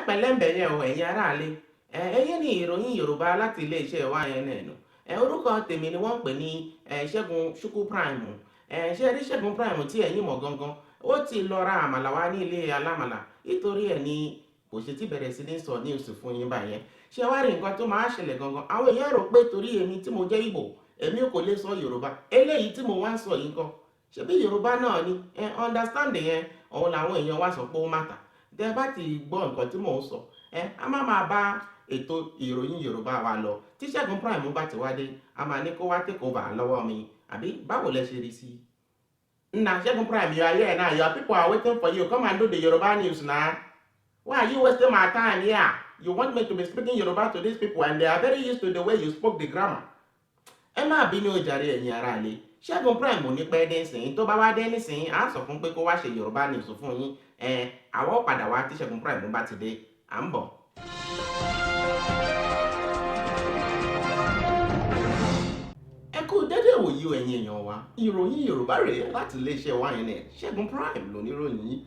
Pẹ̀lẹ́ ń bẹ̀ yẹn o, ẹ̀yin aráalé. Ẹ̀yin ní ìròyìn Yorùbá láti iléeṣẹ́ YNN. Orúkọ tèmi ni wọ́n ń pè ní Ṣẹ́gun Ṣúkú Prime. Ṣé rí Ṣẹ́gun Prime tí ẹ̀yin mọ̀ gangan, ó ti lọ ra àmàlà wá ní ilé alámàlà, nítorí ẹ̀ ni kò ṣe tí bẹ̀rẹ̀ sí ní sọ news fún yín báyẹn. Ṣé wá rí nǹkan tó máa ṣẹlẹ̀ gangan? Àwọn èèyàn rò pé torí èmi tí mo jẹ́ Ìgbò, èmi kò lè sọ Yorùbá. Eléyìí tí mo wá ń sọ yìí nǹkan, ṣebí Yorùbá náà ni. Understand yẹn, òun làwọn èèyàn wá sọ pé ó má ta. Tẹ bá ti gbọ́ nǹkan tí mò ń sọ, a má máa bá ètò ìròyìn Yorùbá wa lọ. Tí Ṣẹ́gun Prime bá ti wá dé, a máa ní kó wá take over lọ́wọ́ mi, àbí báwo lẹ ṣe rí sí i? Nna Ṣẹ́gun Prime, you are here now. Your people are waiting for you. Come and do the Yoruba news now. Why are you wasting my time here? You want me to be speaking Yoruba to these people, and they are very used to the way you spoke the grammar. Ẹ má bínú jàre, ẹ̀yin aráalé. Ṣẹ́gun Prime ò ní pẹ́ dé nísìnyí. Tó bá wá dé nísìnyí, á sọ fún pé kó wá ṣe Yorùbá news fún yín. Àwọn ó padà wá tí Ṣẹ́gun Prime bá ti dé. À ń bọ̀. Ẹ kú dédé ìwòyí o, ẹ̀yin èèyàn wa. Ìròyìn Yorùbá rèé láti iléeṣẹ́ YNN. Ṣẹ́gun Prime lóníròyìn yín.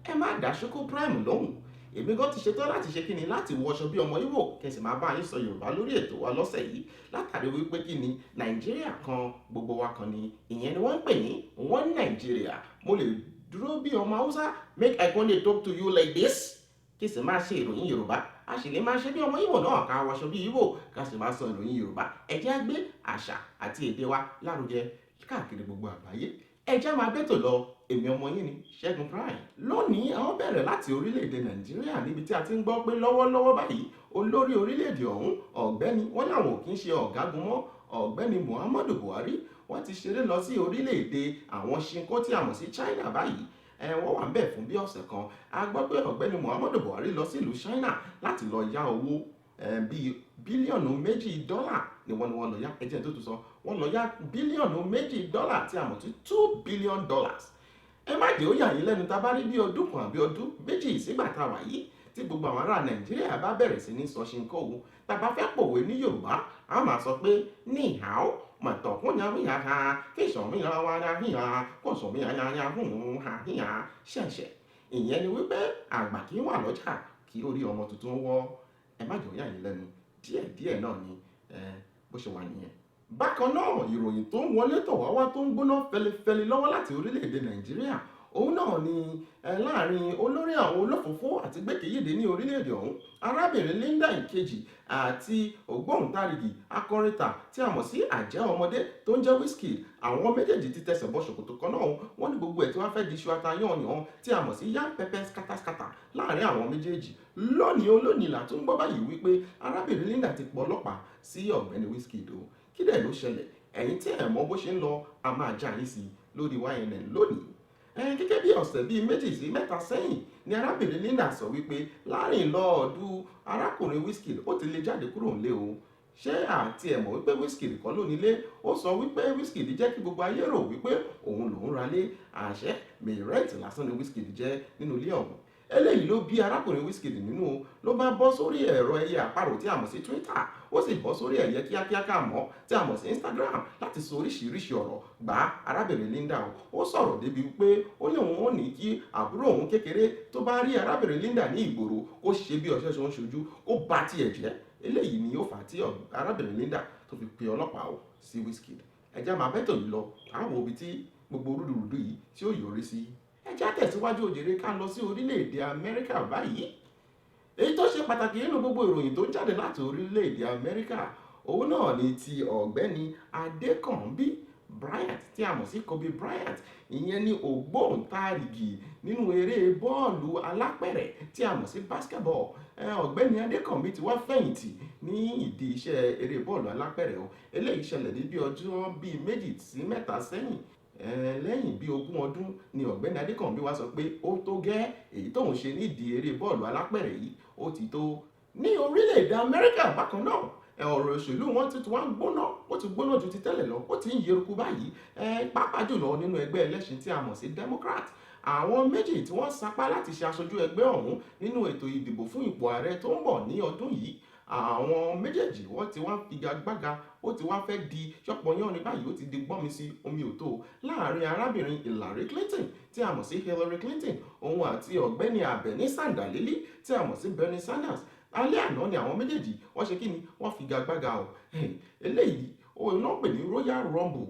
Ẹ má dá Ṣúkú Prime lóhùn. Èmi gan ti ṣetán láti ṣe kíni, láti wọṣọ bí ọmọ Ìgbò, kí n sì máa bá yín sọ Yorùbá lórí ètò wa lọ́sẹ̀ yìí, látàrí wípé kí ni, Nàìjíríà kan, gbogbo wa kan ni. Ìyẹn ni wọ́n ń pè ní One Nigeria. Mo lè dúró bí ọmọ Haúsá, make I come dey talk to you like this, kí sì máa ṣe ìròyìn Yorùbá. A sì lè máa ṣe bí ọmọ Ìgbò náà, ká wọṣọ bí Ìgbò, ká sì máa sọ ìròyìn Yorùbá. Ẹ jẹ́ á gbé àṣà àti èdè wa lárugẹ káàkiri gbogbo àgbáyé. Ẹ jẹ́ máa bẹ́tò lọ. Èmi ọmọ yín ni Ṣẹ́gun Prime. Lónìí, a ó bẹ̀rẹ̀ láti orílẹ̀-èdè Nàìjíríà, níbi tí a ti ń gbọ́ pé lọ́wọ́lọ́wọ́ báyìí, olórí orílẹ̀-èdè ọ̀hún, ọ̀gbẹ́ni, wọ́n láwọn ò kí ń ṣe ọ̀gágun mọ́, ọ̀gbẹ́ni Muhammadu Buhari, wọ́n ti ṣeré lọ sí orílẹ̀-èdè àwọn Ṣinkó tí a mọ̀ sí China báyìí. Wọ́n wà ń bẹ̀ fún bí ọ̀sẹ̀ kan. A gbọ́ pé ọ̀gbẹ́ni Muhammadu Buhari lọ sí ìlú China láti lọ yá owó bíi bílíọ̀nù 2 dọ́là ni wọ́n lọ yá. Ẹjẹ́ tó tún sọ, wọ́n lọ yá bílíọ̀nù 2 dọ́là tí a mọ̀ sí $2 billion. Ẹ má jẹ́ ó yà yín lẹ́nu tá a bá rí bí ọdún kan àbí ọdún 2 sígbà tá a wà yìí, tí gbogbo àwọn ará Nàìjíríà bá bẹ̀rẹ̀ sí ní sọ Ṣinkó o. Tá a bá fẹ́ pòwe ní Yorùbá, a máa sọ pé ní ìhàó mọ̀tọ̀kúnyàmíyàhà fíṣọ̀míyàwáyàhíyà kòsọ̀míyàyàhùnhàhíyà ṣẹ̀ṣẹ̀. Ìyẹn ni wípé àgbà kì í wà lọ́jà kí orí ọmọ tuntun wọ́. Ẹ má jẹ́ ó yà yín lẹ́nu, díẹ̀díẹ̀ náà ni bó ṣe wà nìyẹn. Bákan náà, ìròyìn tó ń wọlé tọ̀ wá wá tó ń gbóná fẹlifẹli lọ́wọ́ láti orílẹ̀-èdè Nàìjíríà, òun náà ni láàrin olórí àwọn olófòófó àti gbẹ́kẹ̀yédè ní orílẹ̀-èdè ọ̀hún, arábìnrin Linda Ìkejì, àti ògbóǹtarìgì akọrinta tí a mọ̀ sí àjẹ́ ọmọdé tó ń jẹ́ Wizkid. Àwọn méjèèjì ti tẹsẹ̀ bọ́ ṣòkòtò kan náà. Wọ́n ní gbogbo ẹ̀ tí wọ́n fẹ́ di iṣu ata yànyàn tí a mọ̀ sí yam pepper scatter láàrin àwọn méjèèjì. Lónìí olónìí là tún gbọ́ báyìí wípé arábìnrin Linda ti pọ̀ ọlọ́pàá sí ọ̀gbẹ́ni Wizkid o. Kí dẹ̀ ló ṣẹlẹ̀? Ẹ̀yin tí ẹ̀ mọ̀ bó ṣe ń lọ, a máa já yín sí lórí YNN lónìí. Gẹ́gẹ́ bí ọ̀sẹ̀ bíi 2 sí 3 sẹ́yìn ni arábìnrin Linda sọ wípé láàrin lọ́ọ̀dù arákùnrin Wizkid, ó ti lè jáde kúrò nílé o. Ṣé àti ẹ̀ mọ̀ wípé Wizkid kọ́ ló nílé? Ó sọ wípé Wizkid jẹ́ kí gbogbo ayé rò wípé òun lòún ralé, àṣẹ mẹ́rẹ́ǹtì lásán ni Wizkid jẹ́ nínú ilé ọ̀hún. Eléyìí ló bí arákùnrin Wizkid nínú o, ló bá bọ́ sórí ẹ̀rọ ẹyẹ àparò tí a mọ̀ sí Twitter, ó sì bọ́ sórí ẹ̀yẹ kíákíá ká mọ̀ tí a mọ̀ sí Instagram láti sọ oríṣiríṣi ọ̀rọ̀ gbá arábìnrin Linda o. Ó sọ̀rọ̀ débi wípé ó ní òun ó ní kí àbúrò òun kékeré tó bá rí arábìnrin Linda ní ìgboro, kó ṣe bí ọṣẹ ṣe ń ṣojú, kó bá tiẹ̀ jẹ́. Eléyìí ni ó fà á tí arábìnrin Linda tó fi pe ọlọ́pàá o sí Wizkid. Ẹ jẹ́ máa bẹ́tò yìí lọ, àwọn òbí tí gbogbo rúdurùdu yìí tí ó yọrí sí. Ẹ jẹ́ á tẹ̀síwájú òjèrè, ká lọ sí orílẹ̀-èdè Amẹ́ríkà báyìí. Èyí tó ṣe pàtàkì nínú gbogbo ìròyìn tó ń jáde láti orílẹ̀-èdè Amẹ́ríkà, òun náà ni ti ọ̀gbẹ́ni Adékànbí Bryant tí a mọ̀ sí Kobe Bryant. Ìyẹn ni ògbóǹtarìgì nínú eré bọ́ọ̀lù alápẹ̀rẹ̀ tí a mọ̀ sí basketball. Ọ̀gbẹ́ni Adékànbí ti wá fẹ̀yìntì ní ìdí iṣẹ́ eré bọ́ọ̀lù alápẹ̀rẹ̀ o. Eléyìí ṣẹlẹ̀ ní bí ọjọ́ bíi 2 sí 3 sẹ́yìn. Lẹ́yìn bíi 20 ọdún ni ọ̀gbẹ́ni Adékànbí wá sọ pé ó tó gẹ́, èyí tóun ṣe nídìí eré bọ́ọ̀lù alápẹ̀rẹ̀ yìí, ó ti tó. Ní orílẹ̀-èdè Amẹ́ríkà bákan náà, ọ̀rọ̀ òṣèlú wọn ti wá ń gbóná, ó ti gbóná ju ti tẹ́lẹ̀ lọ, ó ti ń yeruku báyìí, pàápàá jùlọ nínú ẹgbẹ́ ẹlẹ́sìn tí a mọ̀ sí Democrat. Àwọn méjì tí wọ́n sapá láti ṣe aṣojú ẹgbẹ́ ọ̀hún nínú ètò ìdìbò fún ipò ààrẹ tó ń bọ̀ ní ọdún yìí, Àwọn méjèèjì, wọ́n ti wá figagbága. Ó ti wá fẹ́ di ṣọ́pọ̀yán ní báyìí. Ó ti di gbọ́nmi sí omi ò tó láàrin arábìnrin Hillary Clinton, tí a mọ̀ sí Hillary Clinton, òun àti ọ̀gbẹ́ni Abẹ́ní Sàndàlélí, tí a mọ̀ sí Bernie Sanders. Alẹ́ àná ni àwọn méjèèjì wọ́n ṣe kí ni, wọ́n figagbága o. Eléyìí òun náà pè ní Royal Rumble,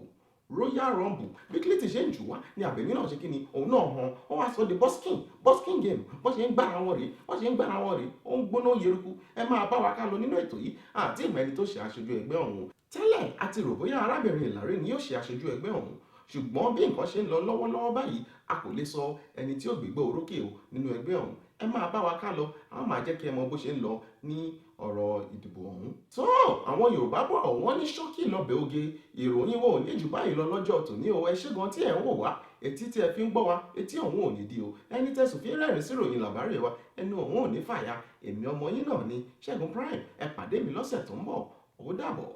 Royal Rumble. Bí Clinton ṣe ń jù wá ní Abẹ́ní náà ṣe kí ni, òun náà hàn. Ó wá sọ di boxing game. Bó ṣe ń gbára wọn rèé, bó ṣe ń gbára wọn rèé, ó ń gbóná yeruku. Ẹ máa bá wa ká lọ nínú ètò yìí àti ìmọ̀ ẹni tó ṣe aṣojú ẹgbẹ́ ọ̀hún. Tẹ́lẹ̀, a ti rò bóyá arábìnrin Hillary ni yóò ṣe aṣojú ẹgbẹ́ ọ̀hún, ṣùgbọ́n bí nǹkan ṣe ń lọ lọ́wọ́lọ́wọ́ báyìí, a kò lè sọ ẹni tí ó gbégbá orókè o nínú ẹgbẹ́ ọ̀hún. Ẹ máa bá wa ká lọ, a máa jẹ́ kí ẹ mọ bó ṣe ń lọ ní ọ̀rọ̀ ìdìbò ọ̀hún. Tó, àwọn Yorùbá bọ̀, wọ́n ní ṣókí lọ́bẹ̀ oge. Ìròyìn wo ò ní jù báyìí lọ lọ́jọ́ tòní o. Ẹ ṣé gan tí ẹ̀ ń wò wá. Etí tí ẹ fi ń gbọ́ wa, etí ọ̀hún ò ní di o. Ẹni tẹ̀sùn fi rẹ́rìn sí ìròyìn làbárè wa, ẹnu ọ̀hún ò ní fàya. Èmi ọmọ yín náà ni Ṣẹ́gun Prime. Ẹ pàdé mi lọ́sẹ̀ tó ń bọ̀. Ó dàbọ̀.